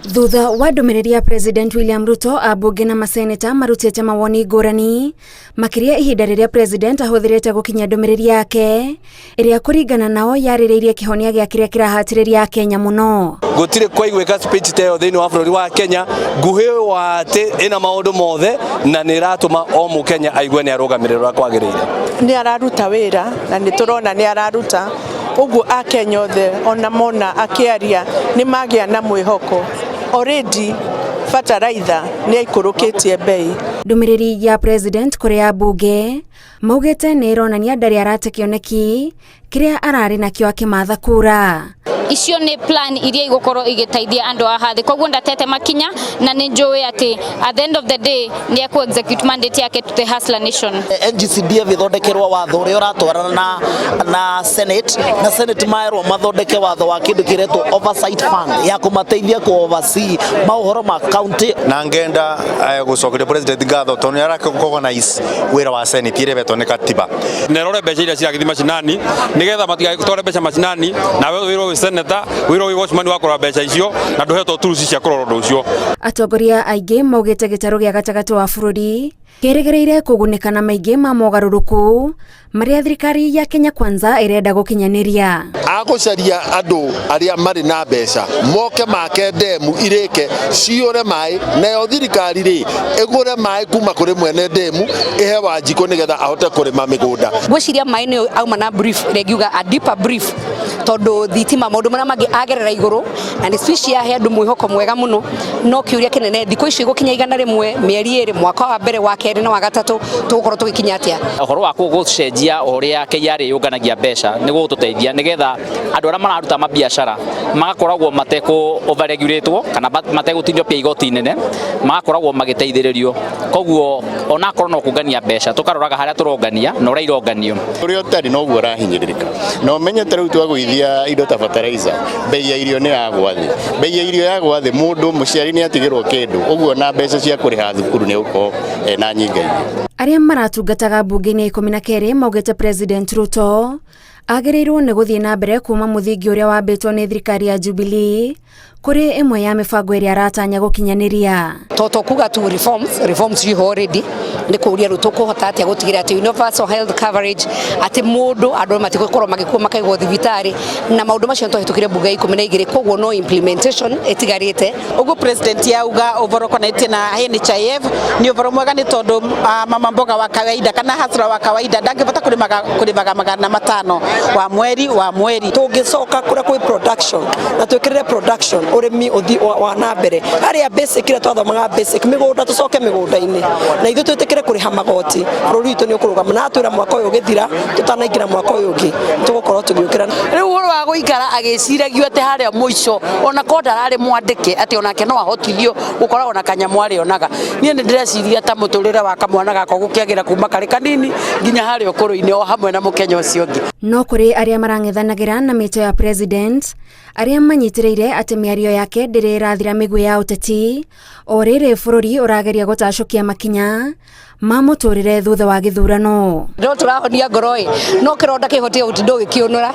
Thutha wa ndũmĩrĩri ya President William Ruto, ambunge na maseneta marutĩte mawoni ngũrani makĩria ihinda rĩrĩa President ahũthĩrĩte gũkinyia ndũmĩrĩri yake ĩrĩa kũringana nao yarĩrĩirie kĩhonia gĩa kĩrĩa kĩrahatĩrĩria Akenya mũno. Gũtirĩ kwaiguĩka speech ta ĩyo thĩinĩ wa bũrũri wa Kenya nguhĩ wa atĩ ĩna maũndũ mothe na nĩ ĩratũma o mũkenya aigue nĩ arũgamĩrĩrwo ũrĩa kwagĩrĩire. Nĩ araruta wĩra na nĩ tũrona nĩ araruta ũguo Akenya othe ona mona akĩaria nĩ magĩa na mwĩhoko. Already bataraitha nĩ aikũrũkĩtie bei. Ndũmĩrĩri ya President kũrĩ ambunge maugĩte nĩ ĩronania ndarĩ arate kĩoneki kĩrĩa ararĩ nakĩo akĩmatha kura. Icio nĩ plan iria igũkorwo igĩteithia andũ a hathĩ, koguo ndatete makinya na nĩ njũĩ atĩ at the end of the day nĩ ekũ execute mandate yake to the hustler nation. NGCDF ĩthondekerwo watho ũrĩa ũratwarana na Senate, na Senate maerwo mathondeke watho wa kĩndũ kĩretwo oversight fund ya kũmateithia kũ oversee maũhoro ma county. Na ngenda gũcokeria president ngatho tondũ nĩ ara organize wĩra wa Senate ĩrĩa ĩhetwo nĩ katiba. Nerore mbeca iria ciragĩthiĩ macinani nigetha matigagĩtware mbeca macinani, nawe wĩrwo wĩ senator, wĩrwo wĩ watchman wa kũrora mbeca icio na ndũhetwo tools cia kũrora ũndũ ũcio. Atongoria aingĩ maugĩte gĩtarũ gĩa gatagatĩ wa bũrũri kĩrĩgĩrĩire kũgunĩka na maingĩ ma mogarũrũku marĩa thirikari ya Kenya Kwanza ĩrenda gũkinyanĩria. Agũcaria andũ arĩa marĩ na mbeca moke make ndemu irĩke ciyũre maĩ, nayo thirikari rĩ ĩgũre maĩ kuma kũrĩ mwene ndemu ĩhe Wanjikũ nĩgetha ahote kũrĩma mĩgũnda. Ngwĩciria maĩ nĩ auma na brief ĩrĩa ingiuga a deeper brief, tondũ thitima, maũndũ marĩa mangĩ agerera igũrũ, na nĩ speech yahe andũ mwĩhoko mwega mũno. No kĩũria kĩnene, thikũ icio igũkinya 100, mĩeri 2, mwaka wa mbere, wa kerĩ na wa gatatũ, tũgũkorwo tũgĩkinya atĩa? Ũhoro wa gũcenjia ũrĩa KRA yũnganagia mbeca nĩ gũgũtũteithia nĩgetha andũ arĩa mararuta mabiacara magakoragwo matekũ overregulatwo kana mategũtindio pia igoti inene, magakoragwo magĩteithĩrĩrio. Koguo onakorwo no kũngania mbeca, tũkaroraga harĩa tũrongania na ũrĩa ironganio. Ũrĩa ũtarĩ noguo ũrahinyĩrĩrĩka, na ũmenye ta rĩu twagũithia indo ta fertilizer, bei ya irio nĩ yagwa thĩ. Bei ya irio yagwa thĩ, mũndũ mũciari nĩ atigĩrwo kĩndũ, ũguo na mbeca cia kũrĩha thukuru nĩ ũkorwo ena nyingaingĩ. Arĩa maratungataga mbunge-inĩ ya 12 maugĩte President Ruto agĩrĩirwo nĩ gũthiĩ na mbere kuma mũthingi ũrĩa wambĩtwo nĩ thirikari ya Jubilee kũrĩ ĩmwe ya mĩbango ĩrĩa aratanya gũkinyanĩria. To kuga tu reforms, reforms ciho already. Nĩ kũria rĩu tũkũhota atĩa gũtigĩrĩra atĩ universal health coverage, atĩ mũndũ, andũ matigũkorwo magĩkua makaigwo thibitarĩ, na maũndũ macio nĩtwahĩtũkire mbunge ya 12, koguo no implementation ĩtigarĩte. Ũguo president yauga ũhoro ũkonaitie na NHIF nĩ ũhoro mwega, nĩ tondũ mama mboga wa kawaida kana hustler wa kawaida ndangĩbota kũrĩmaga 500 wa mweri wa mweri. Tũngĩcoka kũrĩa kwĩ production na twĩkĩrĩre production, ũrĩmi ũthi wa na mbere harĩa basic ĩrĩa twathomaga, basic mĩgũnda, tũcoke mĩgũnda-inĩ na ithuĩ twĩtĩkĩre kũrĩha magoti, bũrũri witũ nĩ ũkũrũgama. Na atwĩra mwaka ũyũ ũgĩthira, tũtanaingĩra mwaka ũyũ ũngĩ, tũgũkorwo tũgĩũkĩra. Rĩu ũhoro wa gũikara agĩciragio atĩ harĩa mũico ona korwo ndararĩ mwandĩke, atĩ onake no ahotithio gũkoragwo na kanyamũ arĩonaga, niĩ nĩ ndĩreciria ta mũtũrĩre wa kamwana gakwa gũkĩagĩra kuma karĩ kanini nginya harĩa ũkũrũ-inĩ, o hamwe na mũkenya ũcio ũngĩ. No kũrĩ arĩa marang'ethanagĩra na mĩto ya president, arĩa manyitĩrĩire atĩ mĩario yake ndĩrĩ ĩrathira mĩguĩ ya ũteti o rĩrĩ bũrũri ũrageria gũtacũkia makinya ma mũtũrĩre thutha wa gĩthurano. No tũrahonia ngoro ĩ, no kĩronda kĩhotie gũtinda ũgĩkĩũnũra.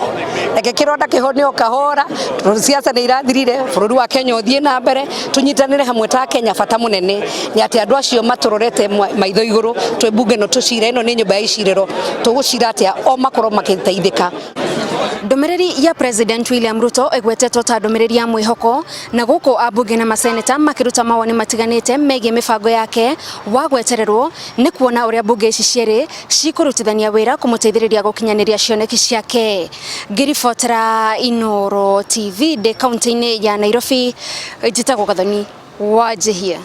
Reke kĩronda kĩhone o kahora, tondũ siasa nĩ irathirire. Bũrũri wa Kenya ũthiĩ na mbere, tũnyitanĩre hamwe ta Kenya. Bata mũnene nĩ atĩ andũ acio matũrorete maitho igũrũ twĩ mbunge ĩno tũcire. Ĩno nĩ nyũmba ya icirĩro, tũgũcira atĩa o makorwo magĩteithĩka. Ndũmĩrĩri ya President William Ruto ĩgwetetwo ta ndũmĩrĩri ya mwĩhoko, na gũkũ ambunge na maseneta makĩruta mawoni matiganĩte megiĩ mĩbango yake, wa gwetererwo nĩ kuona ũrĩa mbunge ici cierĩ cikũrutithania wĩra kũmũteithĩrĩria gũkinyanĩria cioneki ciake. Ngĩribotera Inooro TV ndĩ kaunti-inĩ ya Nairobi, njĩtagwo Gathoni Wanjihia.